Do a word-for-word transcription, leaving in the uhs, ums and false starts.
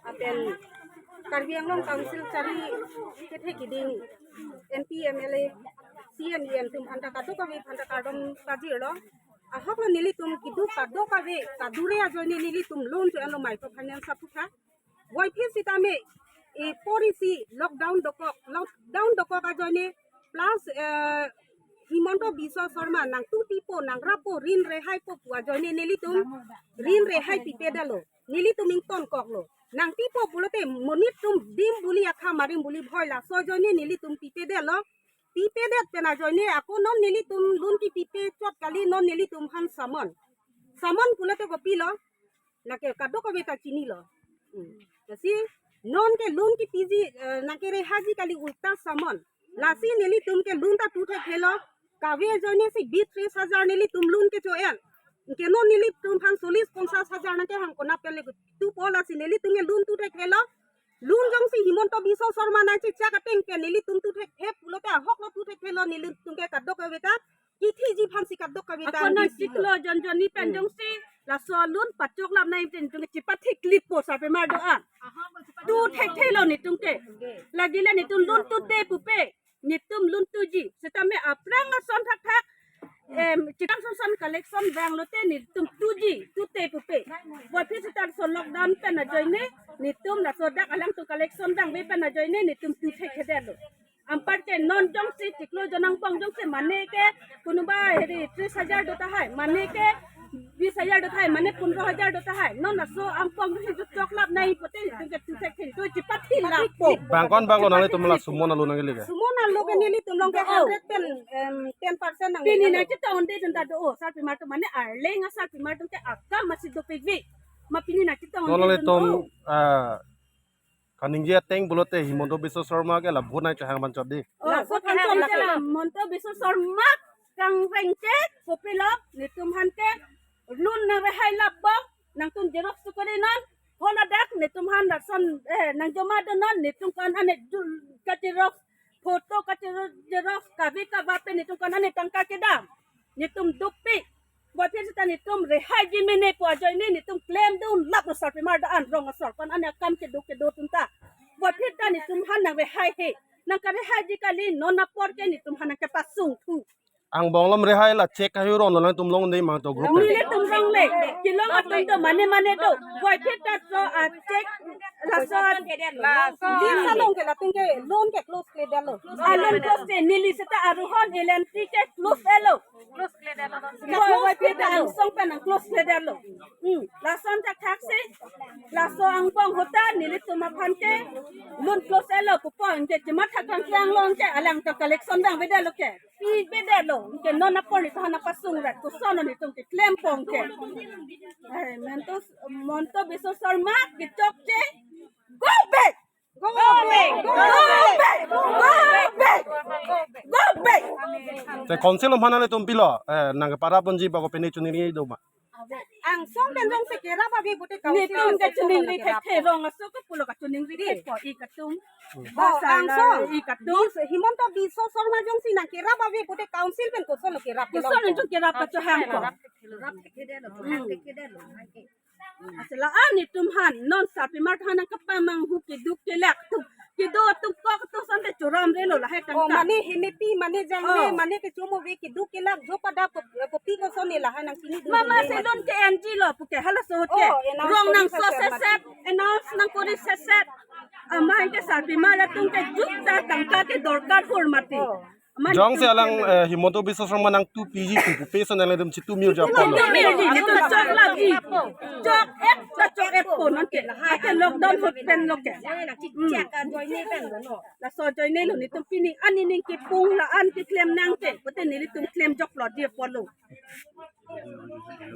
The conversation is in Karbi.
Lapen Karbi Anglong Council chari kethe keding M P, M L A, C M, E M atum aphanta kadokave aphanta kardom pajirlo. Ahoklo nelitum keduk kadokave kadure ajoine nelitum loan cho-enlo microfinance aphuthak. Voiphit sitame e porisi lockdown dokok, lockdown dokok ajoine plus eh, Himanta Biswa Sarma nangtum pipo nangrapo rin rehaipo pu ajoine nelitum rin rehai pipedetlo. Nelitum ingtonkoklo. Nangpipo pulote monit atum dim buli akha marim buli bhoi laso ajoine nelitum pipedetlo. Pipedet pen ajoine ako non nelitum loan kepipe chot kali, non nelitum aphan summon. Summon pulote kopilo? Nangke kadokave ta chinilo. Hmm. Lasi non ke loan kepiji, eh, nangke rehaiji kali ulta summon. Lasi nelitum ke loan ta tu thekthelo. Kave ajoine si bit tris hajar nelitum loan kecho-en. Ke non nelitum aphan solis ponchas hajar nangkehang konat pen le tupo, lasi nelitum ke loan tu thekthelo. Loan jongsi Himanta Biswa Sarma nangchechak ateng pen nelitum tu thekthe pulote ahoklo tu thekthelo, nelitum ke kadokave ta kithiji aphansi kadokave ta ako non bisilo. Chiklo jonjoni pen Hmm. jongsi laso loan pachoklap nangji pen nelitum ke chepathik lipo sarpimar do-an. Tu thekthelo nelitum ke. Lagile nelitum loan tu te pupe. Nelitum loan tuji. Sitame aphrang ason thakthak em, chikang son son collection vanglote nelitum tuji, tu te pupe. Voiphit sita laso lockdown pen ajoine nelitum laso dak alangtum collection vangve pen ajoine nelitum tu thekthedetlo. Anparke non jongsi chiklo jon angbong jongsi mane ke konoba heri tris hajar do tahai, mane ke bis hajar do tahai, mane pondro hajar do tahai. Non laso angbong jongsi choklap nangji pulote nelitum ke tu thekthelo, tu chepathilappo. Bang ko-an banglo nanglitum la summon alo nangkele ke? Summon alo ke nelitum along ke Oh. hundred pen, em, ten percent nang Pini nang. nangchetongde jonta do-o, sarpimar atum mane arleng asarpimar atum ke akam masi dopikvi. Ma pini nangchetongde Non jonta nangtum do-o. ah, kaningje ateng pulote Himanta Biswa Sarma ke la vote nangchehang man chot dei. Oh, Laso vote kan nangchehang chot laso. Himanta Biswa Sarma kangreng ke kopilo nelitum aphan ke loan nang rehai lapbom, nangtum xerox tu kori non, holadak nelitum aphan lason, eh, nang joma do non, nelitum ko-an ane jul ka xerox, photo ka xerox, xerox, kave kava pen nelitum ko-an ane tangka kedam. Nelitum dukpik. Voiphit sita nelitum rehaiji mene pu ajoine nelitum klemdun lap ro sarpimar do-an, rong asor ko-an ane akam kedo kedo atum ta. Voiphit ta nelitum aphan nang rehaihe. Nang karehaiji kali, non apor ke nelitum aphan nang kepasung thu. Angbong along rehai la check kahiron lo nangtum longde ma to group Long te. Nelitum longle. Kelong atum do mane mane do. Voiphit ta so a check laso. Laso. Lim salong ke latum ke loan ke close kledetlo. A loan close ke neli seta arohon elanti ke close elo. Close kledetlo. Voiphit ta angsong pen nang close kledetlo. Hmm. Lason thakthak si. Laso angbong ahut ta nelitum aphan ke loan close elo pupo, anke chematha kangklang long ke alangtum collection vangvedetlo ke. Pivedetlo, anke non apor nelitum aphan nangpasung rat, koson nelitum ke klempong ke. Eh, Himanta, Himanta Biswa Sarma kechokche, go back! Go back! Go back! Go back! Go back! Te council aphan nanglitum pilo, eh, nang para ponji bako pene chuniri do ma? Angsong pen jongsi kerap ave pulote council Nelitum ke asong chuningri kerap. Thekthek rong aso ke pulo kachuningri Di. Thekpo ik atum. Oh, Basa la angsong. Ik atum. Bis-, Himanta Biswa Sarma jongsi nang kerap ave pulote council pen kosonlo kerap Koson kelong. Nelitum kerap kachehangpo. Kerap thekthedetlo, Hmm. Kerap thekthedetlo. Asala an nelitum aphan non sarpimar aphan nang kapamanghu keduk kelak atum. Kedo atum kok atum asonte choramrelo lahai Oh, tangka. Mane hemepi, mane jangle, Oh. mane kecho mo ave keduk kelak jo pada ko-, kopi koson ne lahai nang chini dun Mama dun se dun ke N G lo puke halaso ahut ke. Oh, announce Rong nang kori so sesep. Sesep, announce nang kori sesep. Amat ke sarpimar atum ke jukta tangka ke dorkar hur mati. Oh. Amat Jongsi alang, eh, Himanta Biswa Sarma nang tu P G tu pu peso nang ledum si tu mir ja polo. Tu mir ji, nelitum chok lagi. Chok ek, chok ek po non ke. Ake lockdown ahut pen lo ke. Hmm. Laso ajoinelo nelitum pini ani ning kipung la-an keklem nangke. Pulote nelitum klem joklo di apotlo.